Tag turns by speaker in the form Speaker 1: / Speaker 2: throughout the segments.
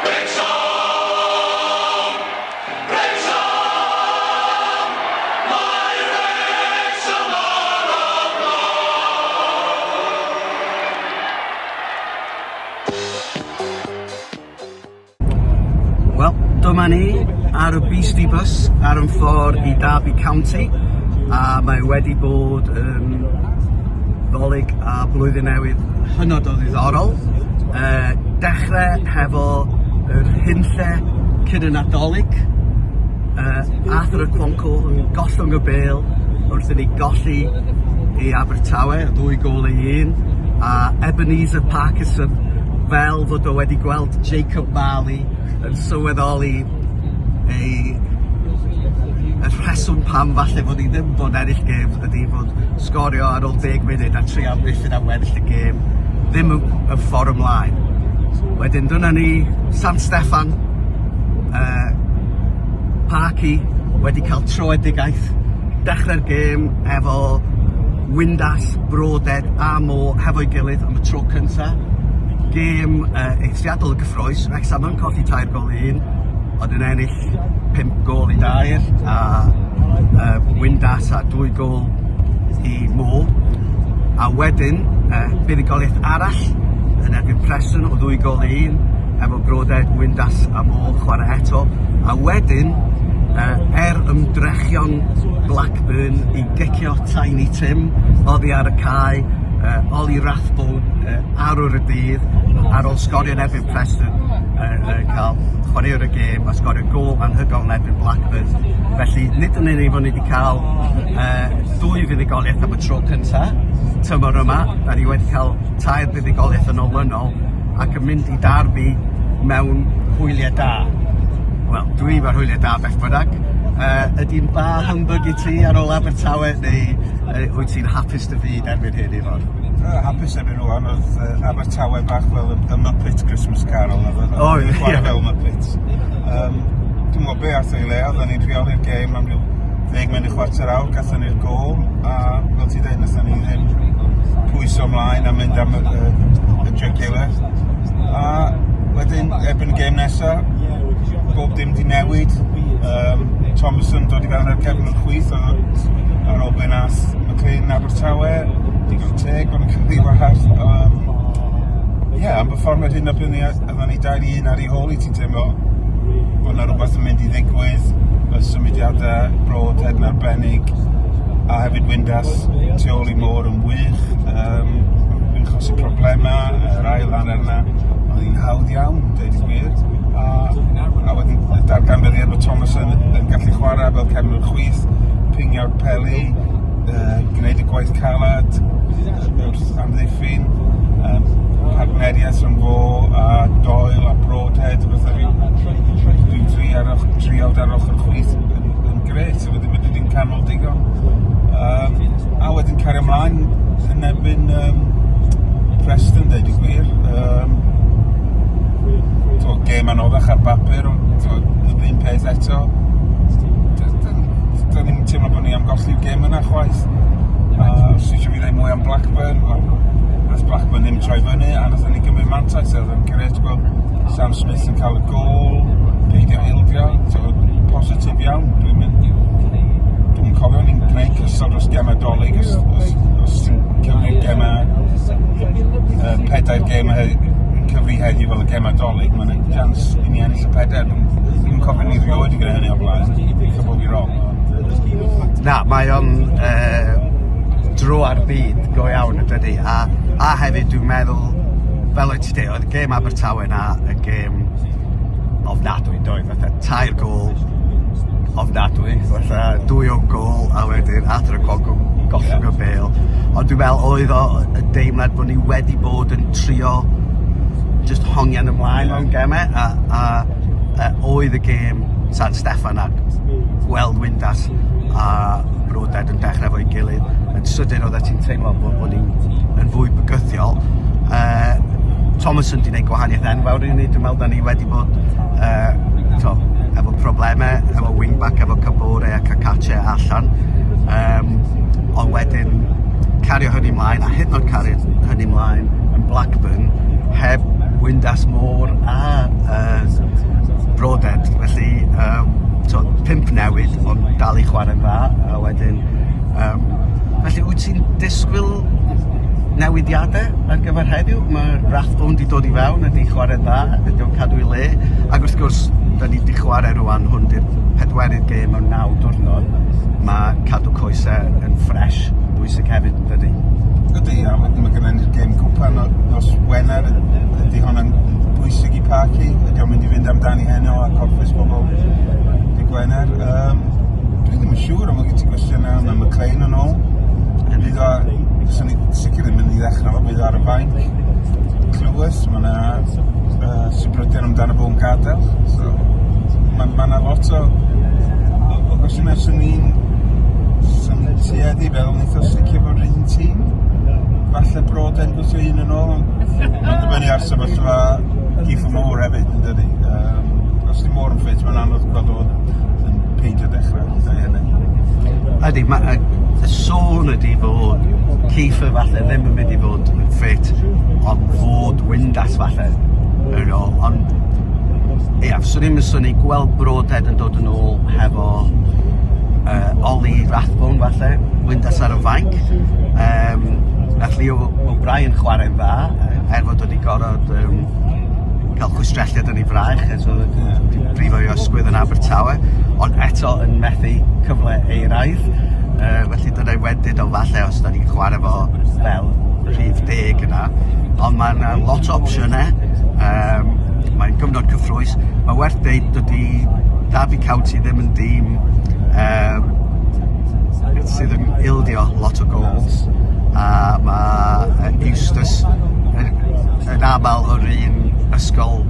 Speaker 1: Wrecsam! Wrecsam! Mae Wrecsam ar y
Speaker 2: Wel, dyma ni ar y Beastie Bus ar yn ffordd i Derby County a mae wedi bod yn Ddolig a Blwyddyn Newydd hynod o ddiddorol. Uh, dechrau hefo yr hunlle cyn y Nadolig. Uh, Arthur Okonkwo yn gollwng y bêl wrth i ni golli i Abertawe, ddwy gôl i un, a Ebenezer Parkinson fel fod o wedi gweld Jacob Marley yn sylweddoli ei y rheswm pam falle fod ni ddim bod ennill gêm ydy fod sgorio ar ôl 10 munud a trio amddiffyn am weddill y gêm ddim yn, y ffordd ymlaen. Wedyn dyna ni, San Steffan, uh, Parky wedi cael troedigaeth, dechrau'r gêm efo Windass, Broadhead a Mo hefo'i gilydd am y tro cynta. Gêm uh, eithriadol o gyffroes, Wrexham yn colli tair gol i un, ond yn ennill 5 gôl i dair, a uh, Windass a dwy gôl i Mo. A wedyn, uh, buddugoliaeth arall yn erbyn Preston o ddwy gôl i un, efo Broadhead, Windass a Mo chwarae eto. A wedyn, uh, er ymdrechion Blackburn i gicio Tiny Tim oddi ar y cae, uh, Ollie Rathbone uh, arwr y dydd, ar ôl sgorio yn erbyn Preston, uh, uh, cael chwaraewr y gêm a sgorio gôl anhygoel yn erbyn Blackburn. Felly, nid yn unig fod ni wedi cael uh, dwy fuddugoliaeth am y tro cynta tymor yma, da ni wedi cael tair buddugoliaeth yn olynol ac yn mynd i Derby mewn hwyliau da. Wel, dwi mewn hwyliau da beth bynnag. Uh, ydy'n ba humbug i ti ar ôl Abertawe neu uh, wyt ti'n hapus dy fyd erbyn hyn i fod?
Speaker 3: Uh, hapus erbyn rwan, oedd uh, Abertawe bach fel y, y Muppet Christmas Carol. Oedd
Speaker 2: O, ie.
Speaker 3: Chwarae fel Muppets. Um, dwi'n gwybod be ath o'i le, oedden ni'n rheoli'r gêm am ryw 10 munud chwarter awr, gathon ni'r gôl, a fel ti dweud, nathon ni ddim pwyso ymlaen a mynd am y, y, y jugular. A wedyn, erbyn y gêm nesa, bob dim di newid. Um, Thomason dod i fewn ar cefn o'r chwith oedd ar ôl be nath McLean Abertawe, digon teg bod yn cael ei wahardd. Um, Ie, yeah, am berfformiad hyn o bryd ni, oedden ni 2-1 ar ei hôl i ti'n teimlo bod yna rhywbeth yn mynd i ddigwydd, y symudiadau Broadhead yn arbennig, a hefyd Windass tu ôl i môr yn wych, um, yn achosi problemau, yr ail hanner yna, oedd hi'n hawdd iawn, deud y gwir, a, a wedyn darganfyddiad bod Thomas yn, yn gallu chwarae fel cefnwr chwith, pingio'r peli, uh, gwneud y gwaith calad wrth amddiffyn, um, partneriaeth rhwng fo a Doyle a Broadhead, fatha rhyw, rhyw dri ar och, triawd ar ochr chwith yn, yn grêt, so wedyn wedi dim canol digon. Um, a wedyn cario ymlaen yn erbyn um, Preston, deud y gwir. Um, to, gêm anoddach ar bapur, ond to, yr un peth eto. Da ni'n teimlo bod ni am golli'r gêm yna chwaith. A os ti eisiau fi ddweud mwy am Blackburn, wel, nath Blackburn ddim troi fyny a nathon ni gymryd mantais oedd yn grêt gweld Sam Smith yn cael y gôl, peidio ildio, so, positif iawn. Dwi'n mynd, dwi'n cofio ni'n gwneud cystal dros gemau Dolig os, os, os ti'n cyfri'r gemau uh, pedair gêm yn cyfri heddiw fel y gemau Dolig, mae'n chance i ni ennill y pedair. Dwi'n dwi'n cofio ni rioed i gwneud hynny o blaen, eitha bod fi wrong. Ond,
Speaker 2: Na, mae o'n uh, dro ar byd go iawn yn dydi? A, a hefyd dwi'n meddwl, fel oed ti dweud, oedd gêm Abertawe na y gêm ofnadwy, doedd? Fatha tair gôl ofnadwy, fatha dwy own gôl, a wedyn Arthur Okonkwo gollwng y bêl. Ond dwi'n meddwl oedd o y deimlad bod ni wedi bod yn trio just hongian ymlaen mewn gemau, a, a, a oedd y gêm San Steffan a gweld Windass a Broadhead yn dechrau efo'i gilydd, yn sydyn oeddet ti'n teimlo bod, bod ni'n yn fwy bygythiol. Uh, Thomason di wneud gwahaniaeth enfawr i ni, dwi'n meddwl da ni wedi bod uh, to, efo problemau, efo wingback, efo Kabore a Cacace allan. Um, ond wedyn cario hynny mlaen, a hyd yn oed cario hynny mlaen yn Blackburn, heb Windass Moore a Broadhead. Felly, so, 5 newid, ond dal i chwarae'n dda. A wedyn, felly wyt ti'n disgwyl newidiadau ar gyfer heddiw? Mae Rathbone 'di dod i fewn a 'di chwarae'n dda, ydy o'n cadw ei le? Ac wrth gwrs, da ni 'di chwarae rwan, hwn 'di'r pedwerydd gêm mewn 9 diwrnod. Mae cadw coesau yn ffres yn bwysig hefyd, yn dydi?
Speaker 3: Ydy, a wedyn mae gennym ni'r gêm cwpan nos Wener, ydy hwnna'n bwysig i Parky? Ydy o'n mynd i fynd amdani heno a gorffwys bobl dy Gwener? Dwi ddim yn siŵr, ond mae gen ti gwestiynau, mae McLean yn ôl. Bydd o, fyswn i sicr ddim yn mynd i ddechrau fo, bydd o ar y fainc. Clywys, mae yna sibrydion amdano fo'n gadael. So, mae ma 'na lot o gwestiynau swn i'n tueddu fel wnaeth o sticio fo'r un tîm. Falle Broden gwthio un yn ôl, ond mae'n dibynnu ar sefyllfa Kieffer Moore hefyd, yn dydi? Os di Moore yn ffit, mae'n anodd gweld o yn peidio dechrau, dau hynny.
Speaker 2: Ydy, mae y sôn ydy fod Kieffer falle ddim yn mynd i fod yn ffit, ond fod Windass falle yn ôl, ond ia, swn i'm yn synnu gweld Broadhead yn dod yn ôl hefo Ollie Rathbone falle, Windass ar y fainc. Nath Leo O'Brien chwarae'n dda, er fod wedi gorfod cael chwistrelliad yn ei fraich, so wedi brifo i ysgwydd yn Abertawe, ond eto yn methu cyfle euraidd. Felly dyna'i wendid o falle os da ni'n chwarae fo fel rhif 10 yna. Ond mae yna lot o opsiynau. Mae'n gyfnod cyffrous. Mae werth deud dydy Derby County ddim yn dîm sydd yn ildio lot o goals, a mae Eustace yn aml o'r un ysgol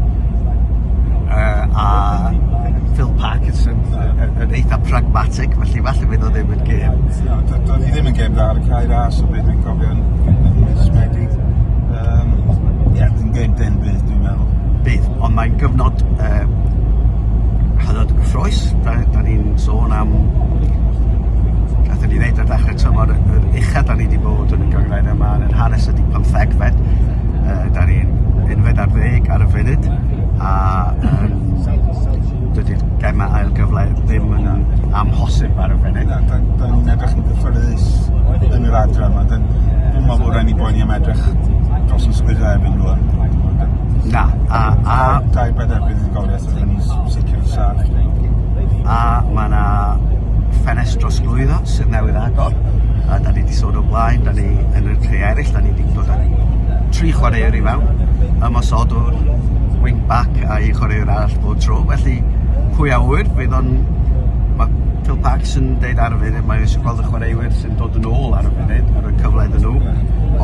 Speaker 2: a Phil Parkinson yn eitha pragmatic, felly falle fydd o ddim yn gêm.
Speaker 3: No, doedd hi ddim yn gêm dda ar y Cae Ras o beth dwi'n cofio yn mis Medi. Ie, yn gêm dynn bydd, dwi'n meddwl.
Speaker 2: Bydd, ond mae'n gyfnod hynod o gyffrous. Da ni'n sôn am, gathon ni ddeud ar ddechrau tymor, yr ucha da ni wedi bod yn y gynghrair yma yn yr hanes ydy pymthegfed. Da ni'n unfed ar ddeg ar y funud, a dydy'r gemau ail gyfle ddim yn amhosib ar y funud.
Speaker 3: Na, da ni'n edrych yn gyffyrddus yn yr adran yma. Dwi'n meddwl bod rhaid ni boeni am edrych dros yn sgwyddau erbyn rwan.
Speaker 2: Na, a
Speaker 3: 2-4 buddugoliaeth oedden ni'n sicr yn saff.
Speaker 2: A mae yna ffenest drosglwyddo sydd newydd agor. A da ni wedi sôn o blaen, da ni yn y rhai eraill, da ni wedi dod â 3 chwaraewr i mewn, ymosodwr, wing back a un chwaraewr arall bob tro. Felly, pwy a ŵyr, fydd o'n... Mae Phil Parkinson yn deud ar y funud, mae eisiau gweld y chwaraewyr sy'n dod yn ôl ar y funud, a rhoi cyfle iddyn nhw,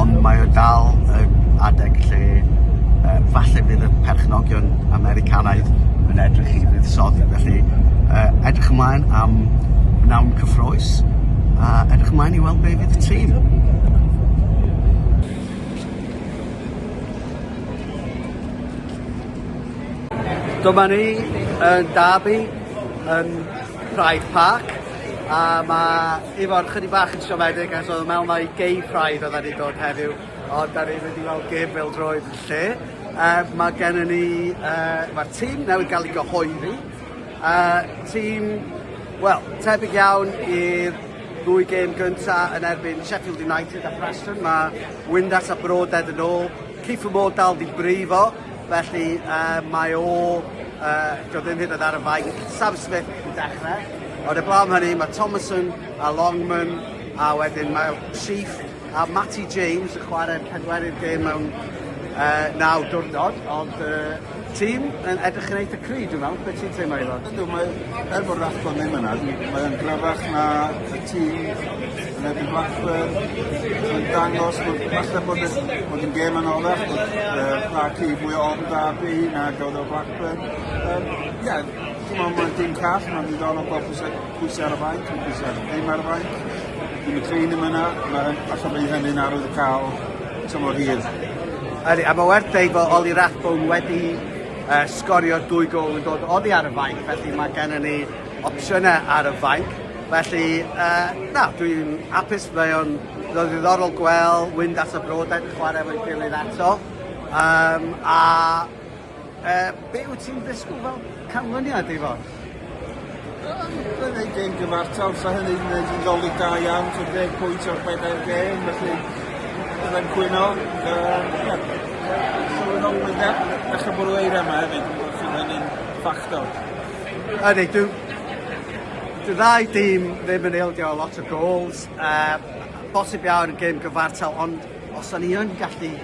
Speaker 2: ond mae o dal yn adeg lle falle fydd y perchnogion Americanaidd yn edrych i fuddsoddi. Felly, edrych ymlaen am bnawn cyffrous, a edrych ymlaen i weld be fydd y tîm. Dyma ni yn Derby yn Pride Park, a mae Ifor chydig bach yn siomedig achos oedd o'n meddwl mai Gay Pride oedden ni'n dod heddiw, ond da ni'n mynd i weld gêm bêl-droed yn lle. Mae gennym ni, mae'r tîm newydd gael ei gyhoeddi. Tîm, wel, tebyg iawn i'r ddwy gêm gynta yn erbyn Sheffield United a Preston. Mae Windass a Broadhead yn ôl. Kieffer Moore dal di brifo, felly mae o, dio ddim hyd yn oed ar y fainc. Sam Smith yn dechrau. Ond heblaw am hynny, mae Thomason a Longman, a wedyn mae Sheaf a Matty James yn chwarae'r pedwerydd gêm mewn 9 diwrnod, ond tîm yn edrych yn eitha cry, dwi'n meddwl. Beth ti'n teimlo, Ifor?
Speaker 3: Ydw, mae, er bod Rathbone ddim yna, mae o'n gryfach na y tîm yn erbyn Blackburn. Mae'n dangos bod falle bod bod yn gêm anoddach, bod Parky fwy o ofn Derby nag oedd o Blackburn. Ie, dwi'n meddwl mae'n dîm call, mae'n ddiddorol gweld pwysau ar y fainc, mae pwysau ddim ar y fainc. Di McLean ddim yna, mae falle bydd hynny'n arwydd o cael tymor hir.
Speaker 2: Ydy, a mae werth deud bod Ollie Rathbone wedi sgorio 2 gôl yn dod oddi ar y fainc, felly mae gennym ni opsiynau ar y fainc. Felly, na, dwi'n hapus, mae o'n ddiddorol gweld Windass a Broadhead yn chwarae efo'i gilydd eto. A be wyt ti'n ddisgwyl fel canlyniad, Ifor?
Speaker 3: Byddai'n gwneud gêm gyfartal, sa hynny'n gwneud yn ddolig da iawn, so 10 pwynt o'r bedair gêm, felly byddai'n cwyno. Yeah. Sylweddol, mae'n dechrau bwrw eira yma hefyd, dwi'n meddwl hynny'n ffactor.
Speaker 2: Ydy, dwi, dwi ddau dîm ddim yn ildio lot o goals. Bosib iawn yn gêm gyfartal, ond os o'n i yn gallu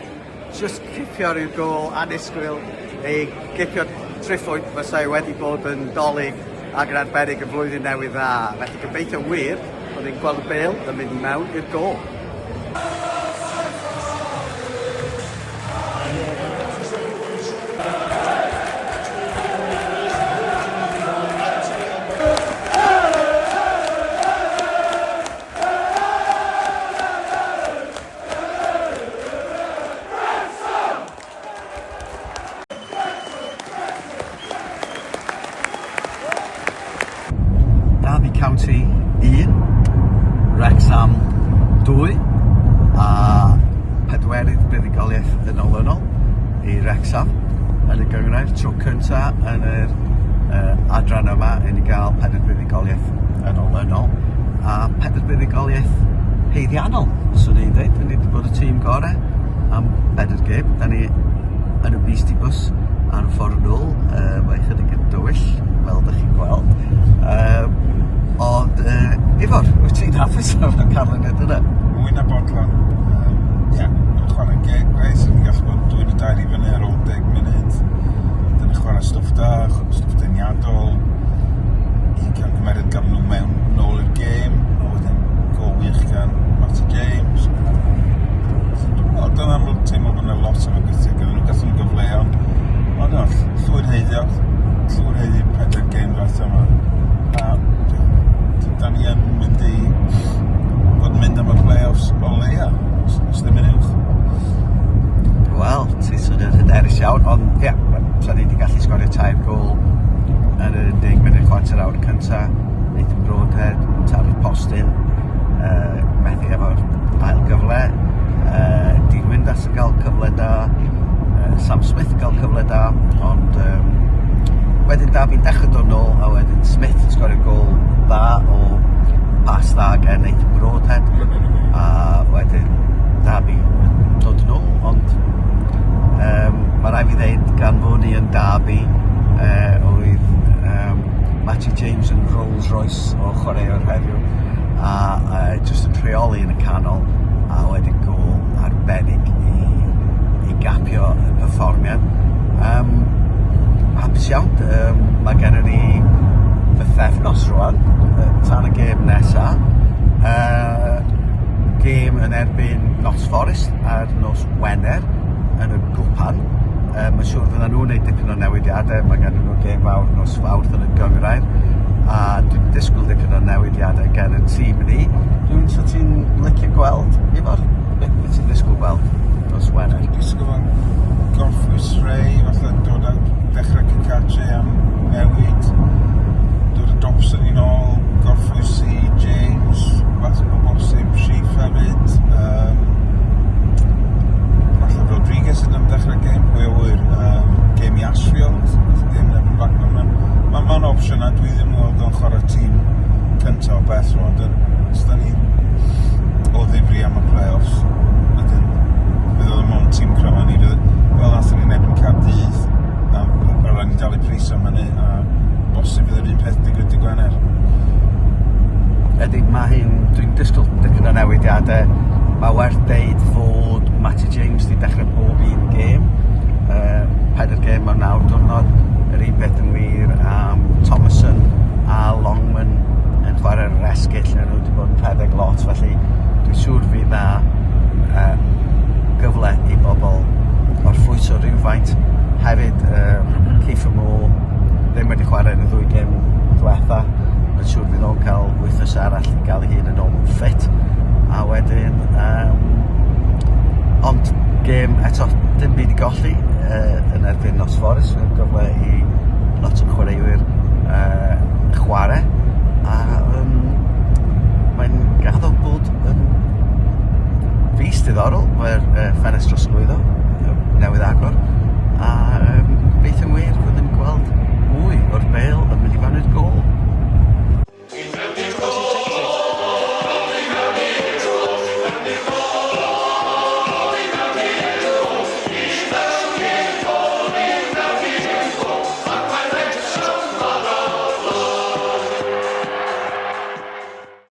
Speaker 2: just cipio rhyw gôl annisgwyl neu gipio triphwynt fasai wedi bod yn Dolig ac yn arbennig yn flwyddyn newydd dda. Felly gobeithio wir bod ni'n gweld y bêl yn mynd mewn i'r gôl. Derby County 1, Wrexham 2 a pedwerydd buddugoliaeth yn olynol i Wrexham yn y gynghrair, tro cynta yn yr adran yma i ni gael pedair buddugoliaeth yn olynol a pedair buddugoliaeth haeddiannol, swn i'n dweud. Da ni wedi bod y tîm gorau am bedair gêm. Da ni yn y Beastie Bus ar y ffordd nôl. Mae chydig yn dywyll, fel da chi'n gweld. Ond, Ifor, wyt ti'n hapus efo'r canlyniad yna?
Speaker 3: Mwy na bodlon. Ie, yeah, yn chwarae gêm grêt, yn gallu bod 2-2 i fyny ar ôl 10 munud. Dyn ni'n chwarae stwff da, stwff deniadol. Un camgymeriad gan nhw mewn nôl i'r gêm, a wedyn gôl wych gan Matty James. So, dwi'n meddwl, dyna amlwg teimlo bod yna lot o fygythiad gyda nhw, gathon nhw gyfleon. Ond no, llwyr heiddio, llwyr heiddi pedair gêm ddiwetha yma. A da ni yn mynd i fod yn mynd am y play-offs o leia, os ddim yn uwch.
Speaker 2: Wel, ti'n swnio'n hyderus iawn, ond ie, yeah, sa ni wedi gallu sgorio tair gôl yn y 10 munud chwarter awr cynta. Nathan Broadhead, taro'r postyn, methu efo'r ail gyfle. Dean Windass yn cael cyfle da, Sam Smith yn cael cyfle da, ond wedyn Derby'n dechrau dod nôl, a wedyn Smith yn sgorio gôl dda o pas dda gen Nathan Broadhead, a wedyn Derby yn dod nôl, ond mae rhaid fi ddeud, gan fod ni yn Derby, oedd Matty James yn Rolls Royce o chwaraewr heddiw, a jyst yn rheoli yn y canol, a wedyn gôl arbennig i gapio y perfformiad. Hapus iawn, mae gennym ni bythefnos rwan, tan y gêm nesa. Gêm yn erbyn Notts Forest ar nos Wener yn y gwpan. Mae'n siŵr fyddan nhw'n gwneud dipyn o newidiadau, mae gen nhw gêm fawr nos Fawrth yn y gynghrair, a dwi'n disgwyl dipyn o newidiadau gen y tîm ni. Rhywun so ti'n licio gweld, Ifor? Be ti'n disgwyl gweld nos Wener?
Speaker 3: Dwi'n disgwyl yn gorffwys Ray, falle dod â dechrau Cacace am newid, dod â Dobson i nôl, gorffwys i James, falle o bosib Sheaf hefyd. Falle Rodriguez yn ymddechrau gêm, pwy a ŵyr, gêm i Ashfield, gêm yn erbyn Blackburn. Mae'n ma, ma opsiwn a dwi ddim yn weld o'n chwarae tîm cyntaf o bell rwan. Os da ni o ddifri am y play-offs, wedyn fydd o ddim ond tîm cryfa ni. Fydd, fel nathon ni'n erbyn Caerdydd, a ma' raid ni dalu pris am hynny, a bosib fydd yr un peth digwydd dy Gwener.
Speaker 2: Ydy, mae hi'n, dwi'n disgwyl dipyn o newidiadau. Mae werth deud fod Matty James wedi dechrau bob un gêm. Pedair gêm mewn 9 diwrnod. Yr un peth yn wir am Thomason a Longman yn chwarae'r esgyll, a nhw wedi bod yn rhedeg lot, felly dwi'n siŵr fydd na gyfle i bobl orffwyso rhywfaint. Hefyd, Kieffer Moore ddim wedi chwarae yn y ddwy gêm diwetha. Mae'n siŵr fydd o'n cael wythnos arall i gael ei hun yn ôl yn ffit. A wedyn, ond gêm eto, dim byd i golli yn erbyn Notts Forest. Mae'n gyfle i lot o chwaraewyr chwarae. A mae'n gaddo bod yn fis diddorol. Mae'r ffenest drosglwyddo newydd agor a gobeithio.